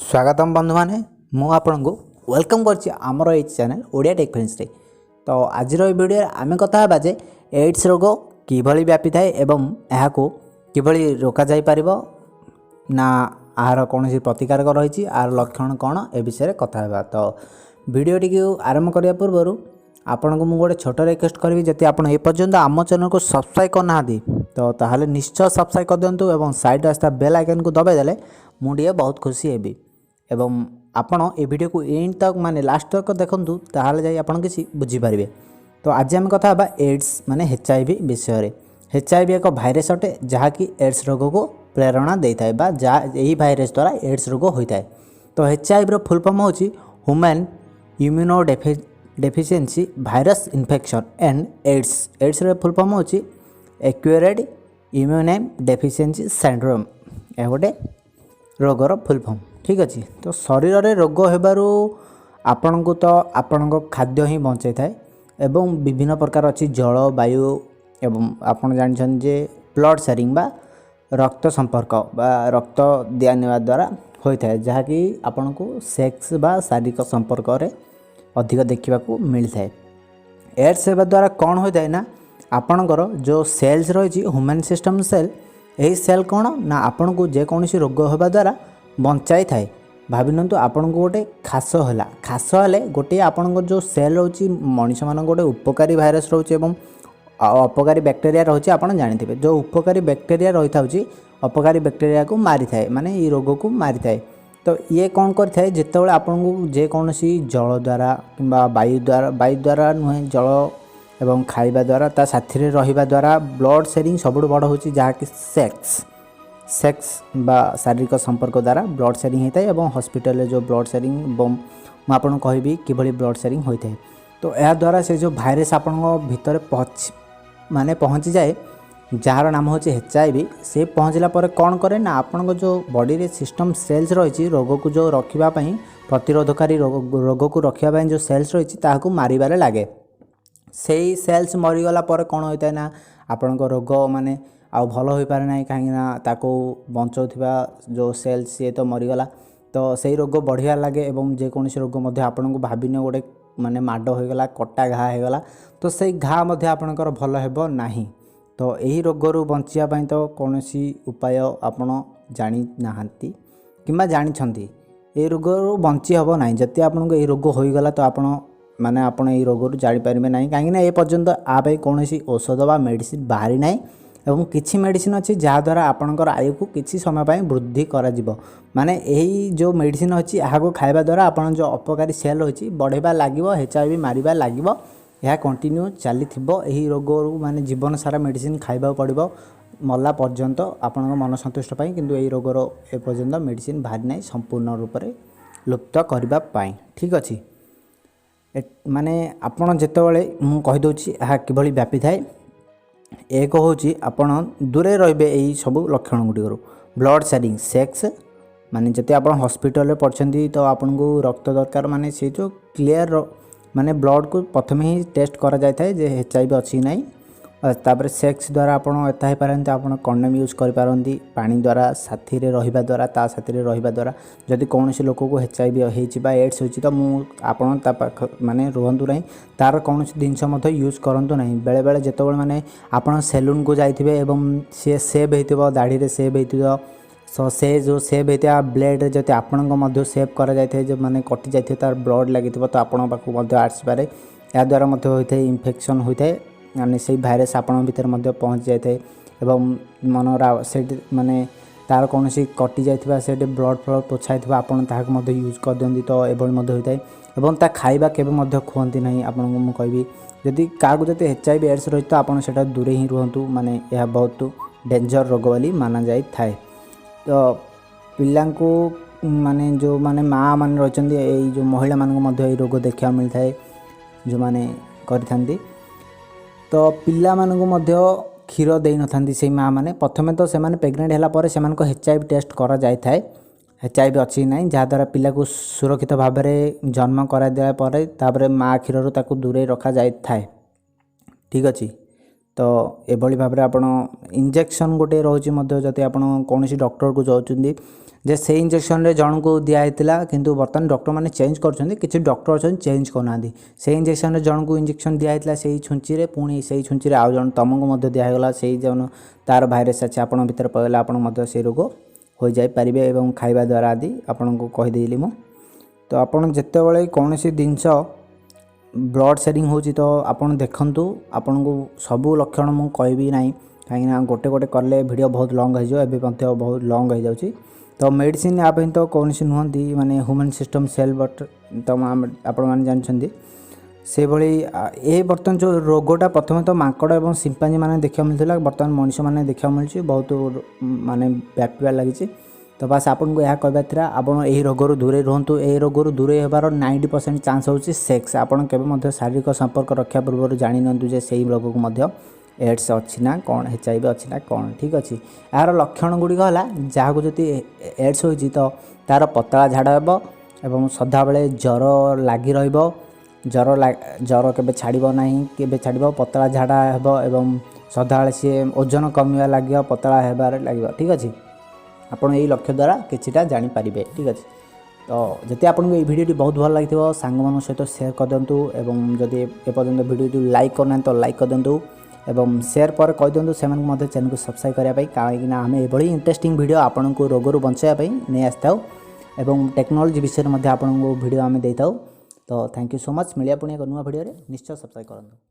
ସ୍ୱାଗତମ ବନ୍ଧୁମାନେ। ମୁଁ ଆପଣଙ୍କୁ welcome କରିଛି ଆମର ଏଇ ଚ୍ୟାନେଲ୍ ଓଡ଼ିଆ ଟେକ୍ ଫ୍ରେଣ୍ଡସରେ। ତ ଆଜିର ଏହି ଭିଡ଼ିଓରେ ଆମେ କଥା ହେବା ଯେ ଏଡ୍ସ ରୋଗ କିଭଳି ବ୍ୟାପିଥାଏ ଏବଂ ଏହାକୁ କିଭଳି ରୋକାଯାଇପାରିବ ନା ଏହାର କୌଣସି ପ୍ରତିକାରକ ରହିଛି, ଏହାର ଲକ୍ଷଣ କ'ଣ, ଏ ବିଷୟରେ କଥା ହେବା। ତ ଭିଡ଼ିଓଟିକୁ ଆରମ୍ଭ କରିବା ପୂର୍ବରୁ ଆପଣଙ୍କୁ ମୁଁ ଗୋଟେ ଛୋଟ ରିକ୍ୱେଷ୍ଟ କରିବି, ଯଦି ଆପଣ ଏପର୍ଯ୍ୟନ୍ତ ଆମ ଚ୍ୟାନେଲକୁ ସବସ୍କ୍ରାଇବ୍ କରିନାହାନ୍ତି, ତ ତାହେଲେ ନିଶ୍ଚୟ ସବସ୍କ୍ରାଇବ୍ କରିଦିଅନ୍ତୁ ଏବଂ ସାଇଡ଼୍ ଆସିଥିବା ବେଲ୍ ଆଇକନ୍କୁ ଦବାଇ ଦେଲେ ମୁଁ ଟିକେ ବହୁତ ଖୁସି ହେବି। ଏବଂ ଆପଣ ଏ ଭିଡ଼ିଓକୁ ଏଣ୍ଡ ତକ୍, ମାନେ ଲାଷ୍ଟ ତକ୍ ଦେଖନ୍ତୁ, ତାହେଲେ ଯାଇ ଆପଣ କିଛି ବୁଝିପାରିବେ। ତ ଆଜି ଆମେ କଥା ହେବା ଏଡ୍ସ ମାନେ HIV ବିଷୟରେ। HIV ଏକ ଭାଇରସ୍ ଅଟେ, ଯାହାକି ଏଡ୍ସ ରୋଗକୁ ପ୍ରେରଣା ଦେଇଥାଏ ବା ଯାହା ଏହି ଭାଇରସ୍ ଦ୍ୱାରା ଏଡ୍ସ ରୋଗ ହୋଇଥାଏ। ତ HIV ର ଫୁଲ୍ ଫର୍ମ ହେଉଛି Human Immuno Deficiency Virus Infection and AIDS। ଏଡ୍ସର full form ହେଉଛି ଏକ୍ୱାୟାର୍ଡ଼ ଇମ୍ୟୁନ୍ ଡେଫିସିଏନ୍ସି ସିଣ୍ଡ୍ରୋମ୍। ଏହା ଗୋଟେ ରୋଗର ଫୁଲ୍ ଫର୍ମ, ଠିକ୍ ଅଛି। ତ ଶରୀରରେ ରୋଗ ହେବାରୁ ଆପଣଙ୍କୁ ତ ଆପଣଙ୍କ ଖାଦ୍ୟ ହିଁ ବଞ୍ଚାଇଥାଏ ଏବଂ ବିଭିନ୍ନ ପ୍ରକାର ଅଛି ଜଳ, ବାୟୁ ଏବଂ ଆପଣ ଜାଣିଛନ୍ତି ଯେ ବ୍ଲଡ଼ ସେୟାରିଂ ବା ରକ୍ତ ସମ୍ପର୍କ ବା ରକ୍ତ ଦିଆ ନେବା ଦ୍ୱାରା ହୋଇଥାଏ, ଯାହାକି ଆପଣଙ୍କୁ ସେକ୍ସ ବା ଶାରୀରିକ ସମ୍ପର୍କରେ ଅଧିକ ଦେଖିବାକୁ ମିଳିଥାଏ। ଏଡ୍ସ ହେବା ଦ୍ୱାରା କ'ଣ ହୋଇଥାଏ ନା ଆପଣଙ୍କର ଯେଉଁ ସେଲ୍ସ ରହିଛି, ହ୍ୟୁମାନ୍ ସିଷ୍ଟମ୍ ସେଲ୍, ଏହି ସେଲ୍ କ'ଣ ନା ଆପଣଙ୍କୁ ଯେକୌଣସି ରୋଗ ହେବା ଦ୍ୱାରା ବଞ୍ଚାଇଥାଏ। ଭାବିନିଅନ୍ତୁ ଆପଣଙ୍କୁ ଗୋଟେ ଖାସ ହେଲା। ଖାସ ହେଲେ ଗୋଟିଏ ଆପଣଙ୍କର ଯେଉଁ ସେଲ୍ ରହୁଛି, ମଣିଷମାନଙ୍କ ଗୋଟେ ଉପକାରୀ ଭାଇରସ୍ ରହୁଛି ଏବଂ ଆଉ ଅପକାରୀ ବ୍ୟାକ୍ଟେରିଆ ରହୁଛି, ଆପଣ ଜାଣିଥିବେ। ଯେଉଁ ଉପକାରୀ ବ୍ୟାକ୍ଟେରିଆ ରହିଥାଉଛି, ଅପକାରୀ ବ୍ୟାକ୍ଟେରିଆକୁ ମାରିଥାଏ, ମାନେ ଏଇ ରୋଗକୁ ମାରିଥାଏ। ତ ଇଏ କ'ଣ କରିଥାଏ, ଯେତେବେଳେ ଆପଣଙ୍କୁ ଯେକୌଣସି ଜଳ ଦ୍ୱାରା କିମ୍ବା ବାୟୁ ଦ୍ୱାରା, ବାୟୁ ଦ୍ୱାରା ନୁହେଁ, ଜଳ ଏବଂ ଖାଇବା ଦ୍ୱାରା, ତା ସାଥିରେ ରହିବା ଦ୍ୱାରା, ବ୍ଲଡ଼ ସେରିଂ ସବୁଠୁ ବଡ଼ ହେଉଛି, ଯାହାକି ସେକ୍ସ ସେକ୍ସ ବା ଶାରୀରିକ ସମ୍ପର୍କ ଦ୍ୱାରା ବ୍ଲଡ଼ ସେରିଂ ହୋଇଥାଏ। ଏବଂ ହସ୍ପିଟାଲରେ ଯେଉଁ ବ୍ଲଡ଼ ସେରିଂ ଏବଂ ମୁଁ ଆପଣଙ୍କୁ କହିବି କିଭଳି ବ୍ଲଡ଼ ସେରିଂ ହୋଇଥାଏ। ତ ଏହାଦ୍ୱାରା ସେ ଯେଉଁ ଭାଇରସ୍ ଆପଣଙ୍କ ଭିତରେ ମାନେ ପହଞ୍ଚିଯାଏ, ଯାହାର ନାମ ହେଉଛି HIV। ସେ ପହଞ୍ଚିଲା ପରେ କ'ଣ କରେ ନା ଆପଣଙ୍କ ଯେଉଁ ବଡ଼ିରେ ସିଷ୍ଟମ୍ ସେଲ୍ସ ରହିଛି, ରୋଗକୁ ଯେଉଁ ରଖିବା ପାଇଁ, ପ୍ରତିରୋଧକାରୀ ରୋଗ, ରୋଗକୁ ରଖିବା ପାଇଁ ଯେଉଁ ସେଲ୍ସ ରହିଛି, ତାହାକୁ ମାରିବାରେ ଲାଗେ। ସେଇ ସେଲ୍ସ ମରିଗଲା ପରେ କ'ଣ ହୋଇଥାଏ ନା ଆପଣଙ୍କ ରୋଗ ମାନେ ଆଉ ଭଲ ହୋଇପାରେ ନାହିଁ, କାହିଁକିନା ତାକୁ ବଞ୍ଚଉଥିବା ଯେଉଁ ସେଲ୍ସ, ସିଏ ତ ମରିଗଲା। ତ ସେଇ ରୋଗ ବଢ଼ିବା ଲାଗେ ଏବଂ ଯେକୌଣସି ରୋଗ ମଧ୍ୟ ଆପଣଙ୍କୁ ଭାବିନିଅ ଗୋଟେ ମାନେ ମାଡ଼ ହୋଇଗଲା, କଟା ଘା ହେଇଗଲା, ତ ସେଇ ଘା ମଧ୍ୟ ଆପଣଙ୍କର ଭଲ ହେବ ନାହିଁ। ତ ଏହି ରୋଗରୁ ବଞ୍ଚିବା ପାଇଁ ତ କୌଣସି ଉପାୟ ଆପଣ ଜାଣିନାହାନ୍ତି କିମ୍ବା ଜାଣିଛନ୍ତି, ଏହି ରୋଗରୁ ବଞ୍ଚି ହେବ ନାହିଁ। ଯଦି ଆପଣଙ୍କୁ ଏହି ରୋଗ ହୋଇଗଲା, ତ ଆପଣ ମାନେ ଆପଣ ଏହି ରୋଗରୁ ଜାଣିପାରିବେ ନାହିଁ, କାହିଁକିନା ଏ ପର୍ଯ୍ୟନ୍ତ ଆ ପାଇଁ କୌଣସି ଔଷଧ ବା ମେଡ଼ିସିନ ବାହାରି ନାହିଁ। ଏବଂ କିଛି ମେଡ଼ିସିନ ଅଛି, ଯାହାଦ୍ୱାରା ଆପଣଙ୍କର ଆୟୁକୁ କିଛି ସମୟ ପାଇଁ ବୃଦ୍ଧି କରାଯିବ। ମାନେ ଏହି ଯେଉଁ ମେଡ଼ିସିନ ଅଛି, ଏହାକୁ ଖାଇବା ଦ୍ୱାରା ଆପଣ ଯେଉଁ ଅପକାରୀ ସେଲ୍ ରହିଛି, ବଢ଼ିବା ଲାଗିବ, HIV ମାରିବା ଲାଗିବ। ଏହା କଣ୍ଟିନ୍ୟୁ ଚାଲିଥିବ। ଏହି ରୋଗରୁ ମାନେ ଜୀବନ ସାରା ମେଡ଼ିସିନ ଖାଇବାକୁ ପଡ଼ିବ ମଲା ପର୍ଯ୍ୟନ୍ତ, ଆପଣଙ୍କ ମନ ସନ୍ତୁଷ୍ଟ ପାଇଁ। କିନ୍ତୁ ଏହି ରୋଗର ଏପର୍ଯ୍ୟନ୍ତ ମେଡ଼ିସିନ ବାହାରି ନାହିଁ ସମ୍ପୂର୍ଣ୍ଣ ରୂପରେ ଲୁପ୍ତ କରିବା ପାଇଁ, ଠିକ୍ ଅଛି। ମାନେ ଆପଣ ଯେତେବେଳେ, ମୁଁ କହିଦେଉଛି ଏହା କିଭଳି ବ୍ୟାପିଥାଏ। ଏକ ହେଉଛି ଆପଣ ଦୂରେ ରହିବେ ଏଇ ସବୁ ଲକ୍ଷଣ ଗୁଡ଼ିକରୁ, ବ୍ଲଡ଼ ସେୟାରିଂ, ସେକ୍ସ। ମାନେ ଯଦି ଆପଣ ହସ୍ପିଟାଲରେ ପଡ଼ିଛନ୍ତି, ତ ଆପଣଙ୍କୁ ରକ୍ତ ଦରକାର, ମାନେ ସେଇ ଯେଉଁ କ୍ଲିୟର ମାନେ ବ୍ଲଡ଼କୁ ପ୍ରଥମେ ହିଁ ଟେଷ୍ଟ କରାଯାଇଥାଏ ଯେ HIV ଅଛି କି ନାହିଁ। ତାପରେ ସେକ୍ସ ଦ୍ୱାରା ଆପଣ ଏତା ହେଇପାରନ୍ତି, ଆପଣ କଣ୍ଡମ୍ ୟୁଜ୍ କରିପାରନ୍ତି। ପାଣି ଦ୍ୱାରା, ସାଥିରେ ରହିବା ଦ୍ୱାରା, ତା ସାଥିରେ ରହିବା ଦ୍ୱାରା, ଯଦି କୌଣସି ଲୋକକୁ HIV ହେଇଛି ବା ଏଡ୍ସ ହୋଇଛି, ତ ମୁଁ ଆପଣ ତା ପାଖ ମାନେ ରୁହନ୍ତୁ ନାହିଁ, ତା'ର କୌଣସି ଜିନିଷ ମଧ୍ୟ ୟୁଜ୍ କରନ୍ତୁ ନାହିଁ। ବେଳେବେଳେ ଯେତେବେଳେ ମାନେ ଆପଣ ସେଲୁନ୍କୁ ଯାଇଥିବେ ଏବଂ ସିଏ ସେଭ୍ ହେଇଥିବ, ଦାଢ଼ିରେ ସେଭ୍ ହେଇଥିବ, ତ ସେ ଯେଉଁ ସେଭ୍ ହେଇଥିବା ବ୍ଲେଡ଼୍ରେ ଯଦି ଆପଣଙ୍କ ମଧ୍ୟ ସେଭ୍ କରାଯାଇଥାଏ, ଯେ ମାନେ କଟି ଯାଇଥିବ, ତାର ବ୍ଲଡ଼୍ ଲାଗିଥିବ, ତ ଆପଣଙ୍କ ପାଖକୁ ମଧ୍ୟ ଆସିପାରେ। ଏହାଦ୍ୱାରା ମଧ୍ୟ ହୋଇଥାଏ, ଇନଫେକ୍ସନ୍ ହୋଇଥାଏ, ମାନେ ସେଇ ଭାଇରସ୍ ଆପଣଙ୍କ ଭିତରେ ମଧ୍ୟ ପହଞ୍ଚି ଯାଇଥାଏ। ଏବଂ ମନର ସେଇଠି ମାନେ ତା'ର କୌଣସି କଟି ଯାଇଥିବା ସେଇଠି ବ୍ଲଡ଼୍ ଫ୍ଲଡ଼୍ ପୋଛା ହେଇଥିବ, ଆପଣ ତାହାକୁ ମଧ୍ୟ ୟୁଜ୍ କରିଦିଅନ୍ତି, ତ ଏଭଳି ମଧ୍ୟ ହୋଇଥାଏ। ଏବଂ ତା ଖାଇବା କେବେ ମଧ୍ୟ ଖୁଅନ୍ତି ନାହିଁ। ଆପଣଙ୍କୁ ମୁଁ କହିବି, ଯଦି କାହାକୁ ଯଦି HIV AIDS ରହିଛି, ତ ଆପଣ ସେଇଟା ଦୂରେ ହିଁ ରୁହନ୍ତୁ। ମାନେ ଏହା ବହୁତ ଡେଞ୍ଜର ରୋଗ ବୋଲି ମାନାଯାଇଥାଏ। ତ ପିଲାଙ୍କୁ ମାନେ ଯେଉଁମାନେ ମାଆ ମାନେ ରହିଛନ୍ତି, ଏଇ ଯେଉଁ ମହିଳାମାନଙ୍କୁ ମଧ୍ୟ ଏଇ ରୋଗ ଦେଖିବାକୁ ମିଳିଥାଏ, ଯେଉଁମାନେ କରିଥାନ୍ତି। ତ ପିଲାମାନଙ୍କୁ ମଧ୍ୟ କ୍ଷୀର ଦେଇନଥାନ୍ତି ସେଇ ମାଆ ମାନେ। ପ୍ରଥମେ ତ ସେମାନେ ପ୍ରେଗନେଣ୍ଟ ହେଲା ପରେ ସେମାନଙ୍କ HIV test କରାଯାଇଥାଏ, HIV ଅଛି କି ନାହିଁ, ଯାହାଦ୍ୱାରା ପିଲାକୁ ସୁରକ୍ଷିତ ଭାବରେ ଜନ୍ମ କରାଇଦେବା ପରେ ତାପରେ ମାଆ କ୍ଷୀରରୁ ତାକୁ ଦୂରେଇ ରଖାଯାଇଥାଏ, ଠିକ୍ ଅଛି। ତ ଏଭଳି ଭାବରେ ଆପଣ ଇଞ୍ଜେକ୍ସନ୍ ଗୋଟେ ରହୁଛି ମଧ୍ୟ, ଯଦି ଆପଣ କୌଣସି ଡକ୍ଟରକୁ ଯାଉଛନ୍ତି ଯେ ସେଇ ଇଞ୍ଜେକ୍ସନ୍ରେ ଜଣଙ୍କୁ ଦିଆହେଇଥିଲା, କିନ୍ତୁ ବର୍ତ୍ତମାନ ଡକ୍ଟରମାନେ ଚେଞ୍ଜ କରୁଛନ୍ତି, କିଛି ଡକ୍ଟର ଅଛନ୍ତି ଚେଞ୍ଜ କରୁନାହାନ୍ତି। ସେଇ ଇଞ୍ଜେକ୍ସନ୍ରେ ଜଣଙ୍କୁ ଇଞ୍ଜେକ୍ସନ୍ ଦିଆହେଇଥିଲା ସେଇ ଛୁଞ୍ଚିରେ, ପୁଣି ସେଇ ଛୁଞ୍ଚିରେ ଆଉ ଜଣ ତୁମକୁ ମଧ୍ୟ ଦିଆହେଇଗଲା, ସେଇ ଜଣ ତା'ର ଭାଇରସ୍ ଅଛି ଆପଣଙ୍କ ଭିତରେ ପଳେଇଲା, ଆପଣଙ୍କୁ ମଧ୍ୟ ସେଇ ରୋଗ ହୋଇଯାଇପାରିବେ ଏବଂ ଖାଇବା ଦ୍ୱାରା ଆଦି ଆପଣଙ୍କୁ କହିଦେଲି ମୁଁ। ତ ଆପଣ ଯେତେବେଳେ କୌଣସି ଜିନିଷ ବ୍ଲଡ଼୍ ସେରିଂ ହେଉଛି, ତ ଆପଣ ଦେଖନ୍ତୁ, ଆପଣଙ୍କୁ ସବୁ ଲକ୍ଷଣ ମୁଁ କହିବି ନାହିଁ, କାହିଁକିନା ଗୋଟେ ଗୋଟେ କଲେ ଭିଡ଼ିଓ ବହୁତ ଲଙ୍ଗ୍ ହେଇଯିବ। ଏବେ ମଧ୍ୟ ବହୁତ ଲଙ୍ଗ୍ ହେଇଯାଉଛି। ତ ମେଡ଼ିସିନ୍ ୟା ପାଇଁ ତ କୌଣସି ନୁହନ୍ତି, ମାନେ ହ୍ୟୁମାନ୍ ସିଷ୍ଟମ୍ ସେଲ୍, ବଟ୍ ତ ଆପଣମାନେ ଜାଣିଛନ୍ତି ସେଭଳି। ଏ ବର୍ତ୍ତମାନ ଯେଉଁ ରୋଗଟା ପ୍ରଥମେ ତ ମାଙ୍କଡ଼ ଏବଂ ସିମ୍ପାଞ୍ଜି ମାନେ ଦେଖିବାକୁ ମିଳୁଥିଲା, ବର୍ତ୍ତମାନ ମଣିଷମାନେ ଦେଖିବାକୁ ମିଳୁଛି, ବହୁତ ମାନେ ବ୍ୟାପିବାରେ ଲାଗିଛି। ତ ବାସ୍ ଆପଣଙ୍କୁ ଏହା କହିବାର ଥିଲା, ଆପଣ ଏହି ରୋଗରୁ ଦୂରେଇ ରୁହନ୍ତୁ। ଏହି ରୋଗରୁ ଦୂରେଇ ହେବାର 90% ଚାନ୍ସ ହେଉଛି ସେକ୍ସ। ଆପଣ କେବେ ମଧ୍ୟ ଶାରୀରିକ ସମ୍ପର୍କ ରଖିବା ପୂର୍ବରୁ ଜାଣି ନିଅନ୍ତୁ ଯେ ସେଇ ରୋଗକୁ ମଧ୍ୟ ଏଡ୍ସ ଅଛି ନା କ'ଣ, HIV ଅଛି ନା କ'ଣ। ଠିକ୍ ଅଛି। ଏହାର ଲକ୍ଷଣ ଗୁଡ଼ିକ ହେଲା, ଯାହାକୁ ଯଦି ଏଡ୍ସ ହୋଇଛି ତ ତା'ର ପତଳା ଝାଡ଼ା ହେବ ଏବଂ ସଦାବେଳେ ଜ୍ୱର ଲାଗି ରହିବ, ଜ୍ୱର କେବେ ଛାଡ଼ିବ ନାହିଁ, କେବେ ଛାଡ଼ିବ, ପତଳା ଝାଡ଼ା ହେବ ଏବଂ ସଦାବେଳେ ସିଏ ଓଜନ କମିବା ଲାଗିବ, ପତଳା ହେବାରେ ଲାଗିବ। ଠିକ୍ ଅଛି। ଆପଣ ଏଇ ଲକ୍ଷ୍ୟ ଦ୍ୱାରା କିଛିଟା ଜାଣିପାରିବେ। ଠିକ୍ ଅଛି। ତ ଯଦି ଆପଣଙ୍କୁ ଏଇ ଭିଡ଼ିଓଟି ବହୁତ ଭଲ ଲାଗିଥିବ, ସାଙ୍ଗମାନଙ୍କ ସହିତ ସେୟାର କରିଦିଅନ୍ତୁ ଏବଂ ଯଦି ଏପର୍ଯ୍ୟନ୍ତ ଭିଡ଼ିଓଟି ଲାଇକ୍ କରିନାହାନ୍ତି ତ ଲାଇକ୍ କରିଦିଅନ୍ତୁ ଏବଂ ସେୟାର ପରେ କହିଦିଅନ୍ତୁ ସେମାନଙ୍କୁ ମଧ୍ୟ ଚ୍ୟାନେଲକୁ ସବସ୍କ୍ରାଇବ୍ କରିବା ପାଇଁ, କାହିଁକିନା ଆମେ ଏଭଳି ଇଣ୍ଟରେଷ୍ଟିଂ ଭିଡ଼ିଓ ଆପଣଙ୍କୁ ରୋଗରୁ ବଞ୍ଚାଇବା ପାଇଁ ନେଇ ଆସିଥାଉ ଏବଂ ଟେକ୍ନୋଲୋଜି ବିଷୟରେ ମଧ୍ୟ ଆପଣଙ୍କୁ ଭିଡ଼ିଓ ଆମେ ଦେଇଥାଉ। ତ thank you so much. ମିଳିବା ପୁଣି ଏକ ନୂଆ ଭିଡ଼ିଓରେ। ନିଶ୍ଚୟ ସବସ୍କ୍ରାଇବ୍ କରନ୍ତୁ।